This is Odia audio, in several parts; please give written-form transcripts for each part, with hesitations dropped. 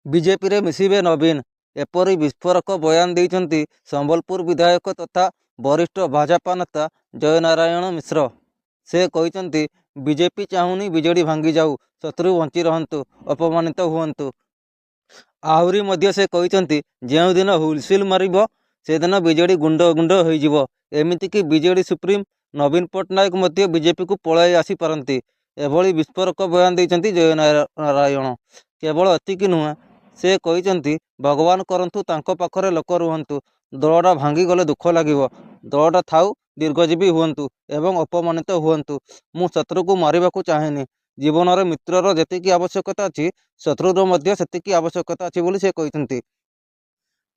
ବିଜେପିରେ ମିଶିବେ ନବୀନ। ଏପରି ବିସ୍ଫୋରକ ବୟାନ ଦେଇଛନ୍ତି ସମ୍ବଲପୁର ବିଧାୟକ ତଥା ବରିଷ୍ଠ ଭାଜପା ନେତା ଜୟନାରାୟଣ ମିଶ୍ର। ସେ କହିଛନ୍ତି, ବିଜେପି ଚାହୁଁନି ବିଜେଡି ଭାଙ୍ଗିଯାଉ, ଶତ୍ରୁ ବଞ୍ଚି ରହନ୍ତୁ, ଅପମାନିତ ହୁଅନ୍ତୁ। ଆହୁରି ମଧ୍ୟ ସେ କହିଛନ୍ତି, ଯେଉଁଦିନ ହୁଇସିଲ ମାରିବ, ସେଦିନ ବିଜେଡି ଗୁଣ୍ଡ ଗୁଣ୍ଡ ହୋଇଯିବ। ଏମିତିକି ବିଜେଡି ସୁପ୍ରିମୋ ନବୀନ ପଟ୍ଟନାୟକ ମଧ୍ୟ ବିଜେପିକୁ ପଳାଇ ଆସିପାରନ୍ତି। ଏଭଳି ବିସ୍ଫୋରକ ବୟାନ ଦେଇଛନ୍ତି ଜୟନାରାୟଣ। କେବଳ ଏତିକି ନୁହେଁ, ସେ କହିଛନ୍ତି, ଭଗବାନ କରନ୍ତୁ ତାଙ୍କ ପାଖରେ ଲୋକ ରୁହନ୍ତୁ। ଦଳଟା ଭାଙ୍ଗିଗଲେ ଦୁଃଖ ଲାଗିବ। ଦଳଟା ଥାଉ, ଦୀର୍ଘଜୀବୀ ହୁଅନ୍ତୁ ଏବଂ ଅପମାନିତ ହୁଅନ୍ତୁ। ମୁଁ ଶତ୍ରୁକୁ ମାରିବାକୁ ଚାହେଁନି। ଜୀବନରେ ମିତ୍ରର ଯେତିକି ଆବଶ୍ୟକତା ଅଛି, ଶତ୍ରୁର ମଧ୍ୟ ସେତିକି ଆବଶ୍ୟକତା ଅଛି ବୋଲି ସେ କହିଛନ୍ତି।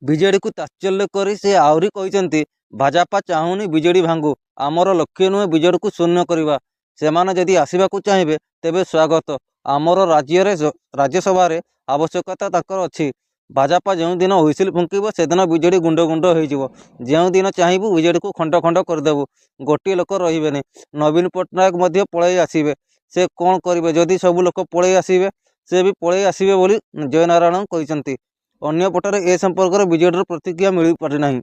ବିଜେଡିକୁ ତାତ୍ସଲ୍ୟ କରି ସେ ଆହୁରି କହିଛନ୍ତି, ଭାଜପା ଚାହୁଁନି ବିଜେଡି ଭାଙ୍ଗୁ। ଆମର ଲକ୍ଷ୍ୟ ନୁହେଁ ବିଜେଡିକୁ ଶୂନ୍ୟ କରିବା। ସେମାନେ ଯଦି ଆସିବାକୁ ଚାହିଁବେ ତେବେ ସ୍ୱାଗତ। ଆମର ରାଜ୍ୟରେ ରାଜ୍ୟସଭାରେ ଆବଶ୍ୟକତା ତାଙ୍କର ଅଛି। ଭାଜପା ଯେଉଁଦିନ ହୁଇସିଲ ଫୁଙ୍କିବ, ସେଦିନ ବିଜେଡି ଗୁଣ୍ଡ ଗୁଣ୍ଡ ହୋଇଯିବ। ଯେଉଁଦିନ ଚାହିଁବୁ ବିଜେଡିକୁ ଖଣ୍ଡ ଖଣ୍ଡ କରିଦେବୁ। ଗୋଟିଏ ଲୋକ ରହିବେନି। ନବୀନ ପଟ୍ଟନାୟକ ମଧ୍ୟ ପଳାଇ ଆସିବେ। ସେ କ'ଣ କରିବେ ଯଦି ସବୁ ଲୋକ ପଳାଇ ଆସିବେ? ସେ ବି ପଳାଇ ଆସିବେ ବୋଲି ଜୟନାରାୟଣ କହିଛନ୍ତି। ଅନ୍ୟପଟରେ ଏ ସମ୍ପର୍କରେ ବିଜେଡିର ପ୍ରତିକ୍ରିୟା ମିଳିପାରିନାହିଁ।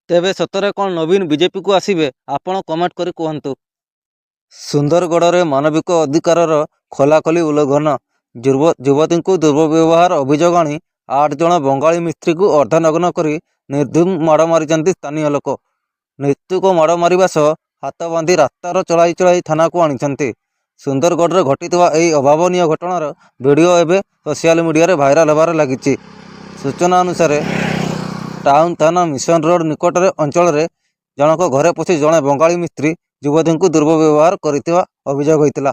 ତେବେ ସତରେ କ'ଣ ନବୀନ ବିଜେପିକୁ ଆସିବେ? ଆପଣ କମେଣ୍ଟ କରି କୁହନ୍ତୁ। ସୁନ୍ଦରଗଡ଼ରେ ମାନବିକ ଅଧିକାରର ଖୋଲାଖୋଲି ଉଲ୍ଲଂଘନ। ଯୁବତୀଙ୍କୁ ଦୁର୍ବ୍ୟବହାର ଅଭିଯୋଗ ଆଣି ଆଠ ଜଣ ବଙ୍ଗାଳୀ ମିସ୍ତ୍ରୀଙ୍କୁ ଅର୍ଦ୍ଧନଗ୍ନ କରି ନିର୍ଦ୍ଦୁମ ମାଡ଼ ମାରିଛନ୍ତି ସ୍ଥାନୀୟ ଲୋକ। ନିସ୍ତୁକ ମାଡ଼ ମାରିବା ସହ ହାତ ବାନ୍ଧି ରାସ୍ତାରେ ଚଳାଇ ଚଳାଇ ଥାନାକୁ ଆଣିଛନ୍ତି। ସୁନ୍ଦରଗଡ଼ରେ ଘଟିଥିବା ଏହି ଅଭାବନୀୟ ଘଟଣାର ଭିଡିଓ ଏବେ ସୋସିଆଲ ମିଡିଆରେ ଭାଇରାଲ ହେବାରେ ଲାଗିଛି। ସୂଚନା ଅନୁସାରେ, ଟାଉନ ଥାନା ମିଶନ ରୋଡ ନିକଟରେ ଅଞ୍ଚଳରେ ଜଣଙ୍କ ଘରେ ପଶି ଜଣେ ବଙ୍ଗାଳୀ ମିସ୍ତ୍ରୀ ଯୁବତୀଙ୍କୁ ଦୁର୍ବ୍ୟବହାର କରିଥିବା ଅଭିଯୋଗ ହୋଇଥିଲା।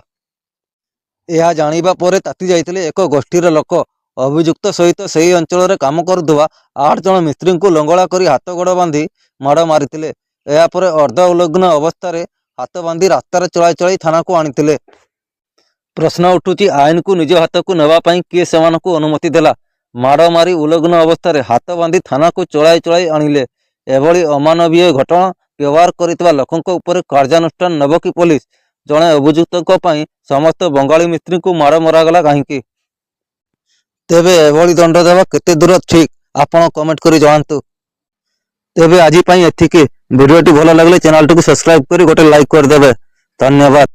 ଏହା ଜାଣିବା ପରେ ତାତି ଯାଇଥିଲେ ଏକ ଗୋଷ୍ଠୀର ଲୋକ। ଅଭିଯୁକ୍ତ ସହିତ ସେହି ଅଞ୍ଚଳରେ କାମ କରୁଥିବା ଆଠ ଜଣ ମିସ୍ତ୍ରୀଙ୍କୁ ଲଙ୍ଗଳା କରି ହାତ ଗୋଡ଼ ବାନ୍ଧି ମାଡ଼ ମାରିଥିଲେ। ଏହାପରେ ଅର୍ଦ୍ଧ ଉଲଗ୍ନ ଅବସ୍ଥାରେ ହାତ ବାନ୍ଧି ରାସ୍ତାରେ ଚଳାଇ ଚଳାଇ ଥାନାକୁ ଆଣିଥିଲେ। ପ୍ରଶ୍ନ ଉଠୁଛି, ଆଇନକୁ ନିଜ ହାତକୁ ନେବା ପାଇଁ କିଏ ସେମାନଙ୍କୁ ଅନୁମତି ଦେଲା? ମାଡ଼ ମାରି ଉଲଗ୍ନ ଅବସ୍ଥାରେ ହାତ ବାନ୍ଧି ଥାନାକୁ ଚଳାଇ ଚଳାଇ ଆଣିଲେ। ଏଭଳି ଅମାନବୀୟ ଘଟଣା ବ୍ୟବହାର କରିଥିବା ଲୋକଙ୍କ ଉପରେ କାର୍ଯ୍ୟାନୁଷ୍ଠାନ ନେବ କି ପୋଲିସ? ଜଣେ ଅଭିଯୁକ୍ତଙ୍କ ପାଇଁ ସମସ୍ତ ବଙ୍ଗାଳୀ ମିସ୍ତ୍ରୀଙ୍କୁ ମାଡ଼ ମରାଗଲା କାହିଁକି? ତେବେ ଏଭଳି ଦଣ୍ଡ ଦେବା କେତେ ଦୂର ଠିକ୍, ଆପଣ କମେଣ୍ଟ କରି ଜଣାନ୍ତୁ। ତେବେ ଆଜି ପାଇଁ ଏତିକି। ଭିଡ଼ିଓଟି ଭଲ ଲାଗିଲେ ଚ୍ୟାନେଲଟିକୁ ସବସ୍କ୍ରାଇବ୍ କରି ଗୋଟେ ଲାଇକ୍ କରିଦେବେ। ଧନ୍ୟବାଦ।